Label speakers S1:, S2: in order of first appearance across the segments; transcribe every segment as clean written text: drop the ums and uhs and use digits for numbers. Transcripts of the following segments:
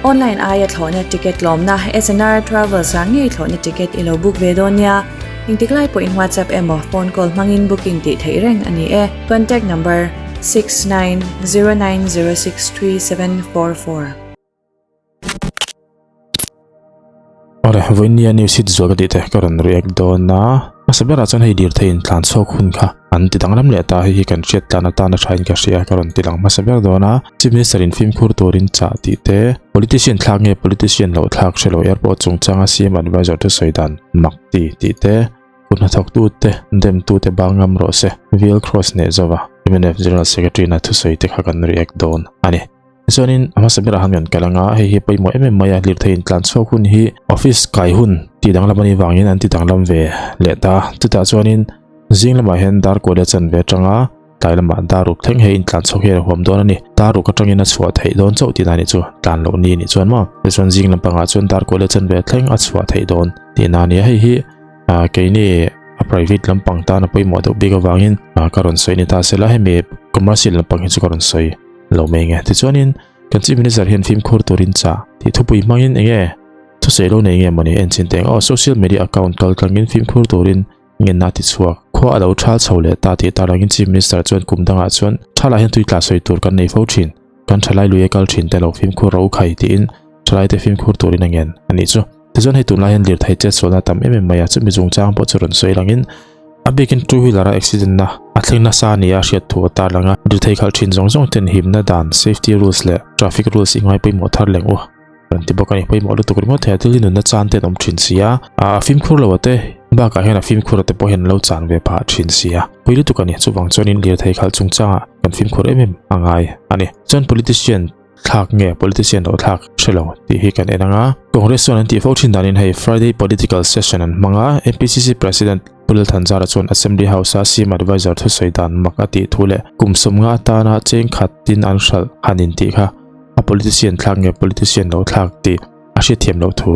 S1: Online aia thlawhna ticket tlawmna SNR Travels ah ngei thlawhna ticket i lo book ve dawn nia. Engtik lai pawhin WhatsApp emaw phone call hmangin booking tih theih reng a ni e. Contact number, 6909063744.
S2: Awle, vawiin news hit zual ka tih te ka rawn react dawn a. Hmasa berah chuan hei lirthei in tlan chhuak hun kha an ti danglam leh ta, hei hi kan hriat tlan atan a tha in ka hria ka rawn ti lang hmasa ber dawn a. Chief Minister in fimkhur turin chah tih te, politician thlak nge politician loh thlak hre lo airport chungchanga CM advisor thusawi dan mak ti tih te, kut hnathawktu te dem tu te bang ngam rawh se, VL Cross hneh zova mnf General Secretary na thusawi te kha kan react dawn a ni. Tichuanin a hmasa berah han kan kal anga hei hi pawimawh em em mai a, lirthei in tlan chhuak hun hi office kai hun tih danglam anih vangin an ti danglam ve leh ta. Chutah chuanin zing lamah hian dar kual a chan ve atanga tlai lamah dar ruk thleng hei intlan chhuak hian a huam dawn a ni. Dar ruk atangin a chhuah theih dawn chauh tihna anih chu tlan loh ni anih chuan maw. Tichuan zing lampangah chuan dar kual a chan ve thleng a chhuah theih dawn tihna a ni a, hei hi ah keini a private lampang tan a pawimawh deuh bik avangin ah ka rawn sawi ni ta sela hemi commercial lampang hi chu ka rawn sawi. Lo mai nge tichuanin kan chief minister hian fimkhur turin chah tih thupui hmangin enge thusawi lo nei nge mawni en chin teng aw social media account kal tlangin fimkhur turin ngenna ti chhuak khua a lo thal chho leh ta tih tarlangin chief minister chuan kum dangah chuan thalah hian tui tla sawi tur kan nei fo thin kan thalai lui a kal thin te lo fimkhur ro khai tiin thalai te fimkhur turin a ngen anih chu. Tichuan hei tunlai hian lirthei chetsualna a tam em em mai a, chumi chungchang pawh chu rawn sawi langin a bikin two wheeler a accident na a thleng nasa nia a hriat thu a tarlang a, lirthei khalh thin zawng zawng ten himna dan safety rules leh traffic rules i ngai pawimawh thar leng u rawn ti bawk a ni. Pawimawh lutuk ringawt thei a thil hi nunna chan te an awm thin si a, a fimkhur lo a te bakah hian a fimkhur a te pawh hian an lo chan ve phah thin si a, pui lutuk a ni. Chuvang chuanin lirthei khalh chungchangah kan fimkhur em em a ngai a ni. Chuan politician thlak nge politician loh thlak hre lo tih hi kan en anga Congress chuan an tih fo thin danin hei Friday political session an hmang a MPCC President Pu Lalthanzara chuan Assembly House a CM advisor thusawi dan mak a tih thu leh kum sawmnga atana cheng khat tin an hralh han in tih kha a politician thlak nge politician loh thlak tih a hriatthiam loh thu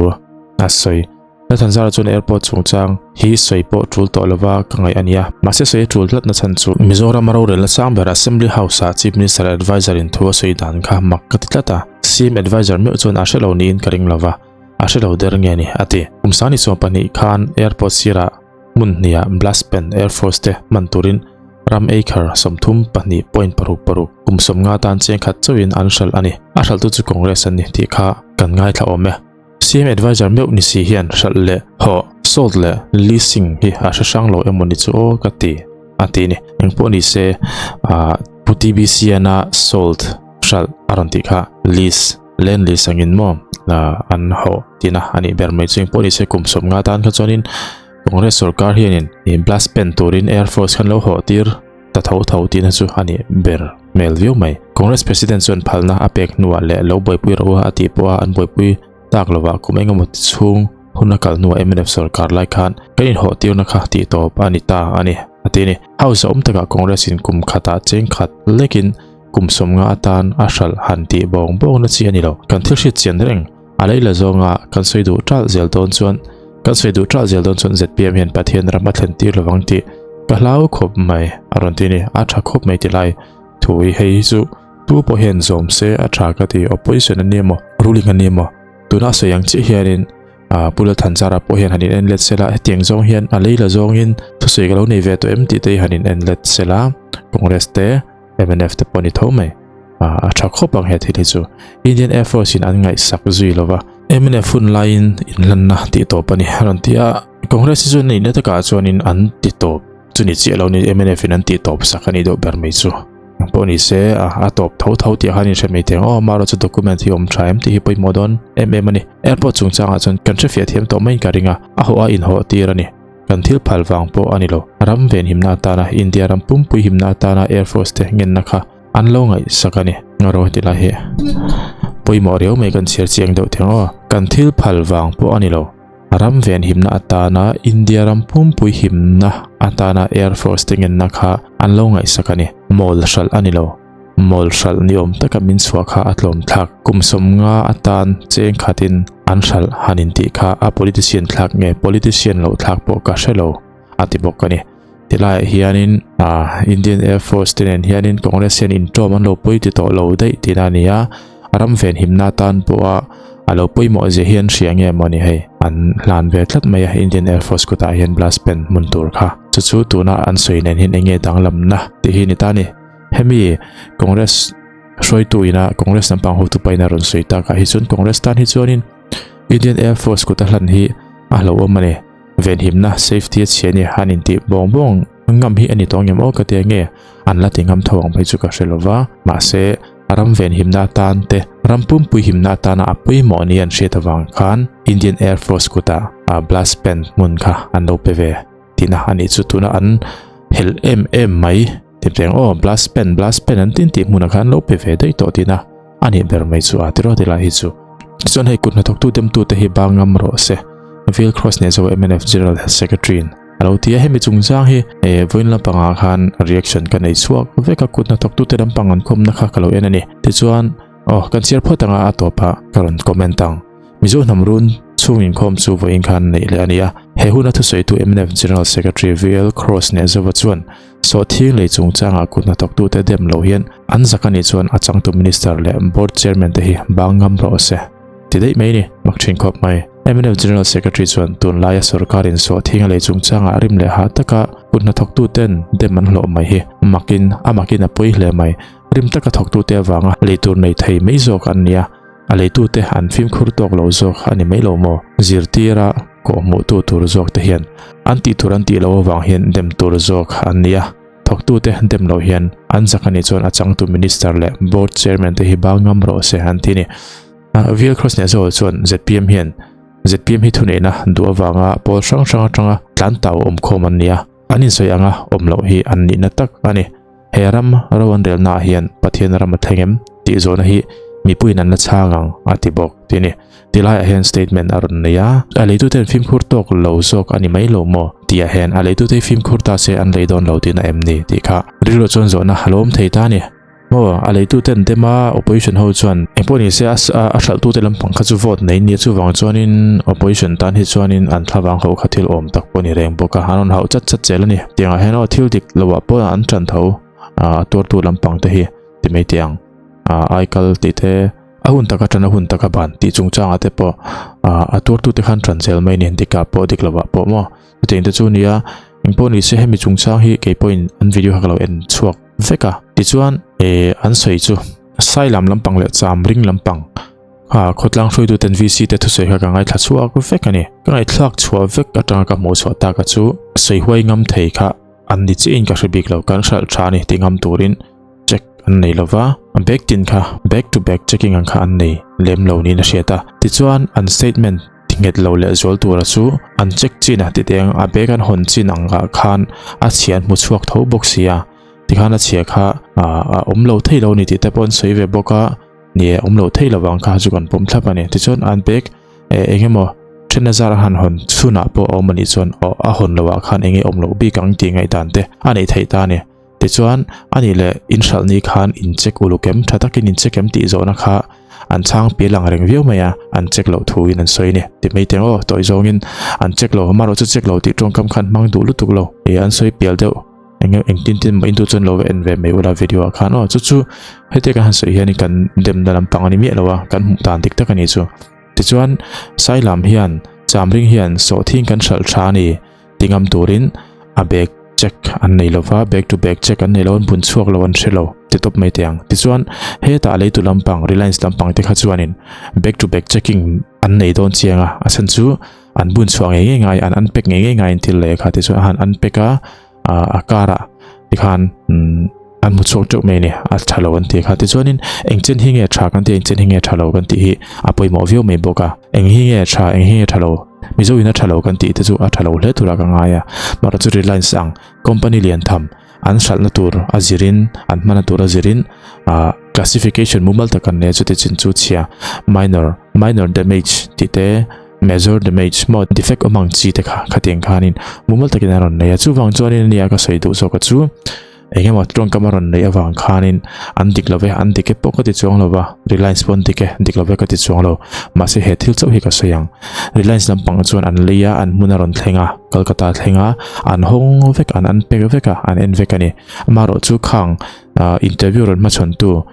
S2: a sawi. Lalthanzara chuan airport chungchang hi sawi pawh tul tawh lova ka ngaih a nia. Mahse sawi a tul tlat na chhan chu Mizoram a rorelna sang ber Assembly House ah Chief Minister Adviser in thu a sawi dan kha mak ka ti tlat a. CM Adviser meuh chuan a hre lo niin ka ring lova, a hre lo der nge ni a ti. Kum sangni 12 khan airport sirah hmun hniah blast pen Air Force te hman turin ram acre 32.66 kum 50 tan cheng khat chauhin an hralh a ni. A hralhtu chu Congress an ni tih kha kan ngaithla awm e. CM advisor meuh ni si hian hralh leh hawh, sold leh leasing hi a hre hrang lo emaw ni chu aw ka ti a ti ni. Engpawh ni se ah Pu TBCN a sold hralh a rawn tih kha lease, land lease angin maw an hawh tihna a nih ber mai chu. Engpawh ni se kum 50 tan kha chuanin Congress sorkar hianin blast pen turin Air Force khan lo hawh tir ta tho tho tihna chu a nih ber hmel viau mai. Congress President chuan phalna a pek hnuah leh lo buaipui rawh u a tih pawha an buaipui tak lovah kum engemaw ti chhung hun a kal hnuah mnf sorkar lai khan kan inhawh tirna kha tih tawp a ni ta a ni a ti a ni. House a awm takah Congress in kum khatah cheng khat lekin kum 50 atan a hralh han tih bawng bawng na chi a ni lo. Kan thil hriat chian reng a lei la zawnga kan sawi duh ṭalh zel dawn chuan kan sawi duh ṭalh zel dawn chuan zpm hian Pathian ram a thlen tir lovang tih ka hlau khawp mai a rawn ti a ni. A ṭha khawp mai ti lai thu hi hei hi chu tu pawh hian zawm se a ṭha ka ti opposition a ni emaw ruling a ni emaw tuna sawi ang chiah hianin ah Pu Lalthanzara pawh hian han in en let sela hetiang zawng hian a lei la zawngin thusawi ka lo nei ve tawh em tih te hi han in en let sela Congress te mnf te pawh a ni tho mai. A tha khawp ang he thil hi chu. Indian Air Force in an ngaihsak zui lova. Mnf hun laiin inhlanna tih tawp a ni a rawn ti a. Congress hi chu nihna takah chuanin an ti tawp chu ni chiah lo ni mnf in an tih tawp sak a nih deuh ber mai chu. Eng pawh ni se a tawp tho tho tih khan inhre mai thei ang aw amaherawh chu document hi awm tha em tih hi pawimawh dawn em em a ni. Airport chungchangah chuan kan hrefiah thiam tawh maiin ka ring a, a hawh a inhawh tir a ni. Kan thil phal vang pawh a ni lo. Ram ven himna atana India ram pumpui himna atana Air Force te ngenna kha an lo ngaihsak a ni. Ngaw ti lai hi pawimawh riau mai kan chhiar chiang deuh theng aw. Kan thil phal vang pawh a ni lo. Ram ven himna atana India ram pumpui himna atana Air Force te ngenna kha an lo ngaihsak a ni. Mawl hralh a ni lo. Mawl hralh ni awm taka min chhuah kha a tlawm thlak. Kum 50 atan cheng khatin an hralh han intih kha a politician thlak nge politician loh thlak pawh ka hre lo a ti bawk a ni. Tilaiah hianin Indian Air Force te nen hianin Congress hian intawm an lo pawi ti tawh lo daih tihna a ni a. Ram venhimna atan pawha a lo pawimawh zia hi an hria nge maw ni hei? An hlan ve tlat mai a, Indian Air Force kutah hian blast pen hmun tur kha. Chu chu tuna an sawi nen hian eng nge danglamna tih hi ni ta ni. Hemi Congress hruaitu ina Congress lampang hotu pain a rawn sawi takah hi chuan Congress tan hi chuanin Indian Air Force kuta hlan hi a hlauhawm a ni. Venhimna, safety, a chhia a ni han intih bawng bawng ngam hi a ni tawh ngem aw ka tia nge an la ti ngam tho ang phei chu ka hre lova. Mahse, ram venhimna atan te, ram pumpui himna atana a pawimawh ni an hriat avang khan Indian Air Force kutah blast pen hmun kha an lo pe ve tihna a nih chu. Tuna an helh em em mai ti reng aw blast pen blast pen an tin tih hmunah khan an lo pe ve daih tawh tihna a nih ber mai chu a tiraw tilai hi chu. Tichuan hei kut hnathawktu demtute hi bang ngam rawh se. Vil Cross nen zo mnf General Secretary in a lo ti a, hemi chungchang hi eh vawiin lampangah khan reaction ka nei chhuak vek a, kut hnathawktute lampang an khawmna kha ka lo en a ni. Tichuan aw kan chhiar phawt anga a tawpah ka rawn comment ang. Mizo hnam run chhung inkhawm chu vawiin khan neih leh a ni a, he huna thusawitu mnf General Secretary VL Cross Nehzova chuan Sawhthing lei chungchangah kut hnathawktute dem lo hian an zak a nih chuan a changtu Minister leh Board Chairman te hi bang ngam rawh se ti daih mai ni, mak thin khawp mai. Mnf General Secretary chuan tunlaia sorkarin sawhthing a lei chungchangah rim leh hah taka kut hnathawktuten dem an hlawh mai hi makin a makin a pawi hle mai. Rim taka thawktute avanga lei tur nei thei mai zawk an nia, a leitute an fimkhur tawk lo zawk a ni mai lo maw? Zirtira kawhhmuhtu tur zawk te hian an tih tur an tih loh avang hian dem tur zawk an ni a, thawktute dem loh hian an zak a nih chuan a changtu Minister leh Board Chairman te hi bang ngam rawh se an ti a ni. VL Cross Nehzawla chuan zpm hian zpm hi thuneihna duh avanga pawl hrang hrang atanga tlan tau awmkhawm an ni a, an insawi anga awm loh hi an nihna tak a ni. He ram ro an relnaah hian Pathian ram a thleng em tih zawhna hi mipuiin an la chhang ang a ti bawk tih a ni. Tilaiah hian statement a rawn nei a, a leituten fimkhur tawk lo zawk a ni mai lo maw tihah hian a leitute hi fimkhur ta se an lei dawn lo tihna em ni tih kha rilru chuan zawhna a lo awm thei ta a ni. Maw a leituten dem a opposition ho chuan engpawh ni se a a hralhtute lampang kha chu vote nei nia chuvang chuanin opposition tan hi chuanin an thlavang ho kha thil awm tak pawh a ni reng bawk a an rawn hauh chat chat zel a ni tiangah hian aw thil dik loah pawh an tan tho a tuartu lampang te hi ti mai teh ang a aikal tih te a hun taka tan a hun taka ban tih chungchangah te pawh a tuartute khan tan zel mai a ni dikah pawh dik loah pawh maw chutiang te chu nia engpawh ni se hemi chungchang hi keipawhin an video kha ka lo en chhuak vek a tichuan eh an sawi chu Sailam lampang leh cham ring lampang a khawtlang hruaitu ten VC te thusawi kha ka ngaithla chhuak vek a ni. Ka ngaihthlak chhuah vek atanga ka hmuh chhuah taka chu sawi huai ngam thei kha an ni chiahin ka hre bik lo kan hralh tha a ni tih ngam turin check an nei lova bag tin kha back to back checking ang kha an nei lem lo niin a hriat a tichuan an statement ti nghet lo leh zual tura chu an check chin a titeng a bag an hawn chin ang ah khan a chhia an hmu chhuak tho bawk si a tikhan a chhia kha a awm lo thei lo a ni tih te pawh an sawi ve bawk a ni e awm lo thei lo vang kha chu kan pawm thlap a ni tichuan an bag eh eng emaw then a zar a han hawn chhunah pawh a awm a nih chuan aw a hawn loh ah khan eng nge awm loh bik ang tih ngaihdan te a neih theih ta a ni. Tichuan, a nih leh inhralh ni khan in check uluk em, tha takin in check em tih zawhna kha an chhang pial ang reng viau mai a, an check loh thu in an sawi a ni. Ti mai teng aw, tawi zawngin an check lo, amaherawh chu check lo tih tawngkam khan hmang duh lutuk lo. Ih an sawi pial deuh, eng engtin tin maw intu chuan lo va en ve mai ula video ah khan aw, chu chu hetiang kan han sawi hianin kan demna lampang a ni miah lo a, kan hmuh dan dik tak a ni chu. Tichuan, Sailam hian Chamring hian sawhthing kan hralh tha a ni. Ti ngam turin a bag check an nei lova, bag to bag check an nei lo, an bun chhuak lo, an hre lo ti tawp mai teh ang. Tichuan hetah leitu lampang Reliance lampang te kha chuanin bag to bag checking an nei dawn chiang a, a chhan chu an bun chhuah ngei ngei ngai, an unpack ngei ngei ngaiin thil leh kha tichuan a han unpack a, a car ah tikhan an hmu chhuak teuh mai a ni, a tha lo an tih kha. Tichuanin eng chen hi nge tha kan tih a, eng chen hi nge tha lo kan tih hi a pawimawh viau mai bawk a. Eng hi nge tha, eng hi nge tha lo, Mizo in a tha lo kan tih te chu a tha lo hle tura ka ngai a. Mahra chu Reliance ang company lian tham an hralhna tur a zirin, an hmana tur a zirin ah classification mumal tak an nei a, chuti chin chu chhia minor, minor damage tih te, major damage maw defect awm ang chi te kha khatiang khanin mumal takin an rawn nei a. Chuvang chuanin ania ka sawi duh zawk a chu. Eng emaw tawngkam a rawn neih avang khanin an dik lo ve, an dik e pawh ka ti chuang lo va, Reliance pawh an dik e, dik lo ve ka ti chuang lo. Mahse he thil chauh hi ka sawi ang. Reliance lampang chuan an lei a, an hmun a rawn thleng a, Kolkata thleng a, an hawng vek, an unpack vek a, an en vek a ni. Amaherawhchu khang interview rawn hmachhawntu.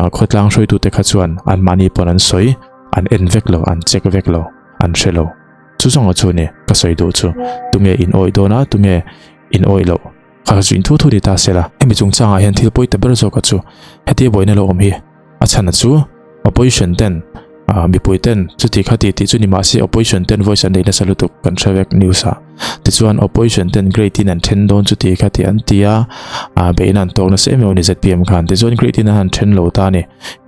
S2: Khawtlang hruaitute kha chuan anmahni pawn an sawi, an en vek lo, an check vek lo, an hre lo. Chu zawnga chu ni ka sawi duh chu, tunge in awih dawn a, tunge in awih loh kha ka chu in thu thu ni ta se la. Hemi chungchangah hian thil pawi ta ber zawk a chu hetia buaina lo awm hi a chhan a chu opposition ten mipui ten chuti kha ti tih chu ni mahse opposition ten voice an nei nasa lutuk kan hre vek news ah. Tichuan opposition ten grade in an then dawn chuti kha ti an ti a, beihna an tawk nasa em em a ni zpm khan. Tichuan grade in an han then lo ta a ni.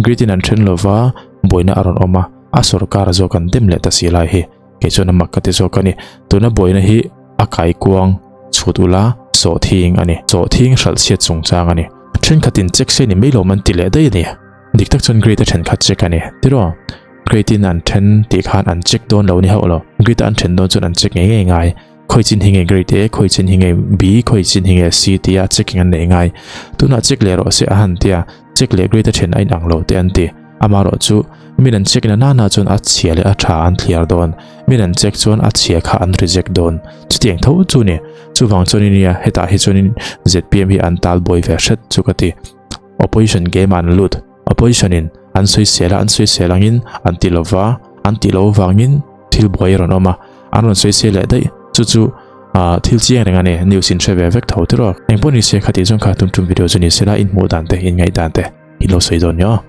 S2: Grade in an then lova buaina a rawn awm a. A sorkar zawk an dem leh ta si lai hi kei chuan a mak ka ti zawk a ni. Tuna buaina hi a kaikuang chhut ula sawhthing a ni. Sawhthing hralh chhiat chungchang a ni. Thenkhatin check se ni mai lo man ti leh daih a ni. Dik tak chuan grade a thenkhat check a ni. Tiraw? Grade in an then tih khan an check dawn lo ni hauh lo. Grade a an then dawn chuan an check ngei ngei ngai. Khawi chin hi nge grade A, khawi chin hi nge B, khawi chin hi nge C tia checking an nei ngai. Tunah check leh rawh se a han tia, check leh grade a then a inang lo te an ti. Amaherawh chu min an check na nana chuan a chhia leh a tha an thliar dawn. Min an check chuan a chhia kha an reject dawn. Chutiang tho chu ni. Chuvang chuanin nia hetah hi chuanin zpm hi an tal buai ve hret chu ka ti. Opposition game ah an lut. Opposition in an sawisel a, an sawisel angin an ti lova, an tih loh vangin thil buai a rawn awm a, an rawn sawisel leh daih. Chu chu ah thil chiang reng a ni, news in hre ve vek tho tiraw. Engpawh ni se khatih chuan kha tum tum video chu ni sela, in hmuh dan te, in ngaih dan te in lo sawi dawn nia.